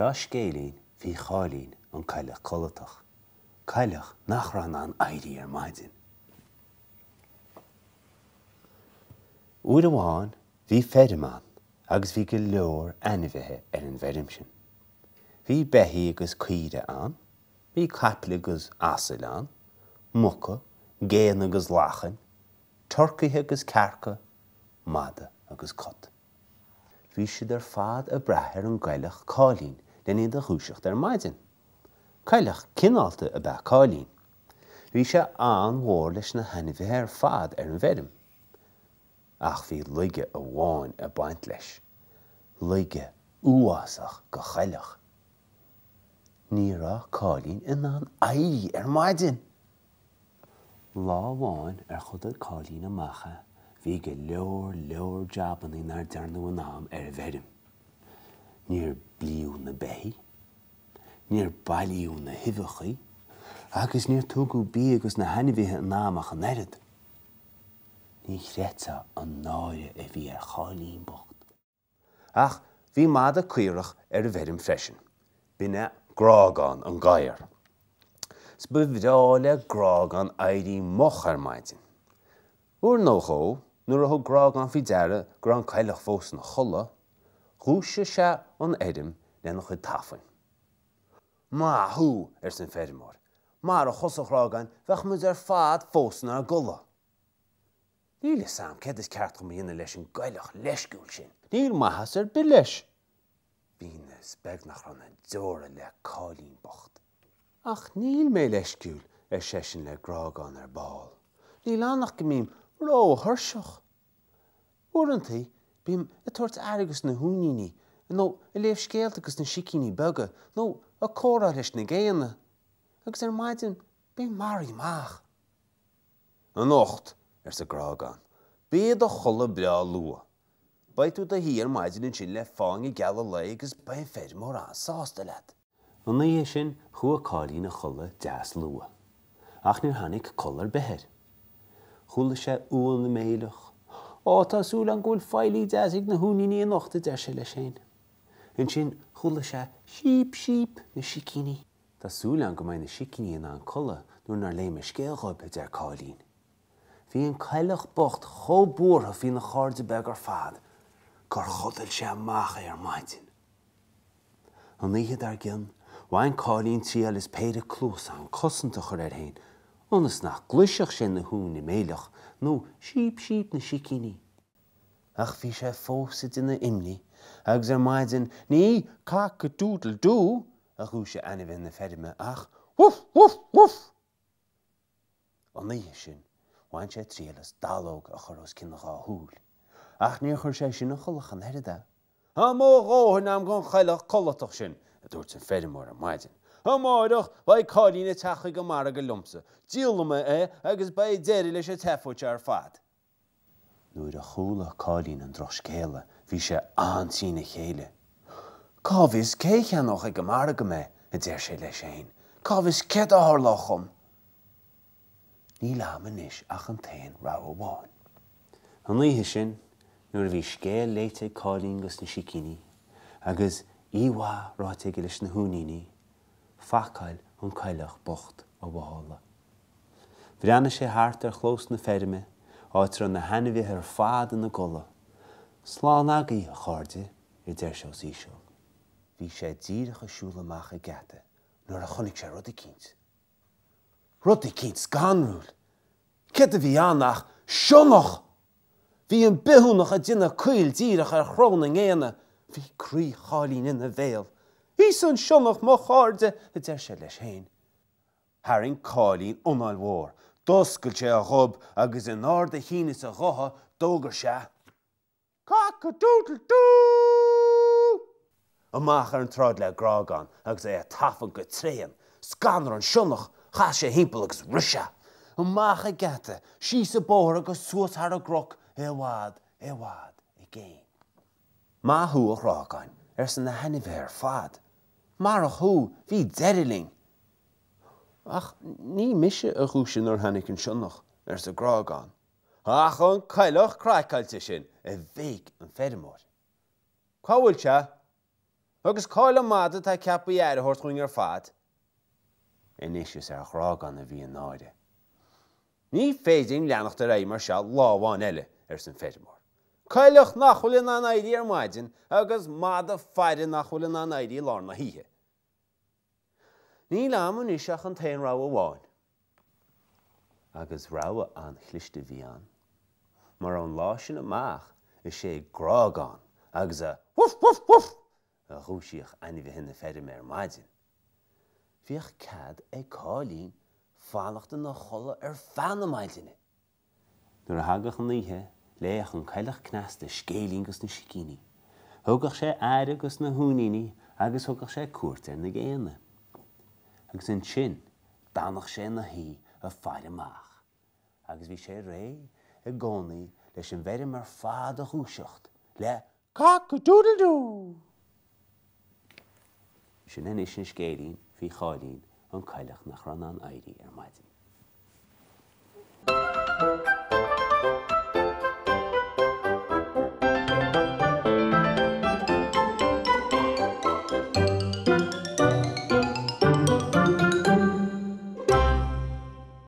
Seo scéilín faoi Cháilín an Coileach Codlatach, coileach nach raibh in ann éirí ar maidin. Uair amháin bhí feirm ann agus bhí go leor ainmhithe ar an bhfeirm sin. Bhí beithígh agus caoire ann, bhí caiple agus asail ann, muca, géanna agus lachain, turcaithe agus cearca, mada agus cat. Bhí siad ar fad ag brath ar an gcoileach Cáilín len iad a dhúiseacht ar maidin. Coileach cineálta ab ea Cáilín. Bhí sé an-mhór leis na hainmhithe ar fad ar an bhfeirm. Ach bhí laige amháin ag baint leis. Laige uafásach go choileach. Ní raibh Cáilín in ann éirí ar maidin! Lá amháin ar chodail Cáilín amach é bhí go leor leor jabannaí nár dearnadh in am ar an bhfeirm. Níor blíodh na beithígh, níor bailíodh na huibheachaí agus níor tugadh bia dos na hainmhithe in am ach an oiread. Ní chreidfeá an náire a bhí ar Cháilín bocht. Ach bhí mada caorach ar an bhfeirm freisin. B'in é Grágán an gadhar. 'S ba bhreá le Grágán éirí moch ar maidin. Uair nó dhó, nuair a thug Grágán faoi deara go raibh an coileach fós ina chodladh, dhúisigh sé an fheirm lena chuid tafainn. Maith thú! arsa an feirmeoir. Marach thusa, a Ghrágáin, bheadh muid ar fad fós inár gcodladh. Níl fhios a'm céard is ceart dhom a dhéanamh leis an gcoileach leisciúil sin. Níl maitheas ar bith leis. B'ionadh is beag nach raibh na deora le Cáilín bocht. Ach níl mé leisciúil, ar seisean le Grágán ar ball. Níl ann ach go mbím ró-thuirseach. Uaireantaí bím ag tabhairt aire dos na huainíní, nó ag léamh scéalta dos na sicíní beaga, nó ag comhrá leis na géanna. Agus ar maidin bím maraithe amach. Anocht, arsa Grágán, bí i do chodladh breá luath. Beidh tú i do shuí ar maidin ansin le fáinne geala lae agus beidh an feirmeoir an-sásta leat. An oíche sin chuaigh Cáilín a chodladh deas luath. Ach níor tháinig codladh ar bith air. Chuala sé uan na méileach. Ó, tá súil agam go bhfuil feighlí deas ag na huainíní anocht, a deir sé leis féin. Ansin chuala sé síp síp na sicíní. Tá súil agam go mbeidh na sicíní in ann codladh nuair nár léigh mé scéal dhóibh, a deir Cáilín. Bhí an coileach bocht chomh buartha faoina chairde beaga ar fad gur chodail sé amach é ar maidin. An oíche dár gcionn, bhain Cáilín triail as péire cluasán cosanta a chur air féin ionas nach gcloisfeadh sé na huain na méileach nó síp síp na sicíní. Ach bhí sé fós ag déanamh imní agus ar maidin ní cock-a-doodle-doo a dhúisigh ainmhithe na feirme ach woof woof woof! An oíche sin bhain sé triail as dallóg a chur os cionn a dhá shúil. Ach níor chuir sé sin a chodladh ach an oiread é. Tá mo dhóthain a'm den choileach codlatach sin, a dúirt an feirmeoir ar maidin. Amáireach beidh Cáilín ag teacht chuig an margadh liomsa. Díolfaidh mé é agus beidh deireadh leis an tseafóid seo ar fad. Nuair a chuala Cáilín an drochscéala bhí sé an-trína chéile. Cá bhfios cé a cheannódh ag an margadh mé, a deir sé leis féin. Cá bhfios céard a tharlódh dhom? Níl a'm anois ach an t-aon rogha amháin. An oíche sin, nuair a bhí scéal léite ag Cáilín dos na sicíní, agus oíche mhaith ráite aige leis na huainíní, phacáil an coileach bocht a mhála. Bhreathnaigh sé thart ar chlós na feirme, áit a raibh na hainmhithe ar fad ina gcodladh. Slán agaibh, a chairde, a deir sé os íseal. Bhí sé díreach ag siúl amach an geata nuair a chonaic sé rud eicínt. Rud eicínt scanrúil! Céard a bhí ann ach sionnach! Bhí an bithiúnach ag déanamh coill díreach ar chró na ngéanna. Bhí croí Cháilín ina bhéal. Íosa an sionnach, mo chairde, a deir sé leis féin. Tharraing Cáilín anáil mhór, d'oscail sé a ghob agus in ard a chinn is a ghutha d'fhógair sé, Cock-a-doodle-doo! Amach ar an tsráid le Grágán agus é ag tafann go tréan. Scanraíodh an sionnach, chas sé thimpeall agus rith sé. Amach an geata, síos an bóthar agus suas thar an gcnoc i bhfad, i bhfad i gcéin. Maith thú, a Ghrágáin, arsa na hainmhithe ar fad. Marach thú, bhí deireadh linn. Ach ní mise a dhúisigh nuair tháinig an sionnach, arsa Grágán. Ach an coileach craiceáilte sin! a bhéic an feirmeoir. Cá bhfuil sé? Agus cá bhfuil an madadh atá ceaptha aire a thabhairt dhúinn ar fad? Anois is ar Ghrágán a bhí an náire. Ní féidir linn leanacht ar aghaidh mar seo lá amháin eile, arsa an feirmeoir. Coileach nach bhfuil in ann éirí ar maidin agus madadh faire nach bhfuil in ann éirí i lár na hoíche. Níl a'm anois ach an t-aon rogha amháin. Agus rogha an-chliste a bhí ann, mar ón lá sin amach is é Grágán agus a Woof! Woof! Woof! a dhúisíodh ainmhithe na feirme ar maidin. Bhíodh cead ag Cáilín fanacht ina chodladh ar feadh na maidine. Nuair a thagadh an oíche, léadh an coileach cneasta scéilín dos na sicíní. Thugadh sé aire dos na huainíní agus thugadh sé cuairt ar na géanna. Agus ansin d'fhanadh sé ina shuí ag faire amach. Agus bhí sé réidh i gcónaí leis an bhfeirm ar fad a dhúiseacht le Cock-a-doodle-doo! Sin anois an scéilín faoi Cháilín an coileach nach raibh in ann éirí ar maidin.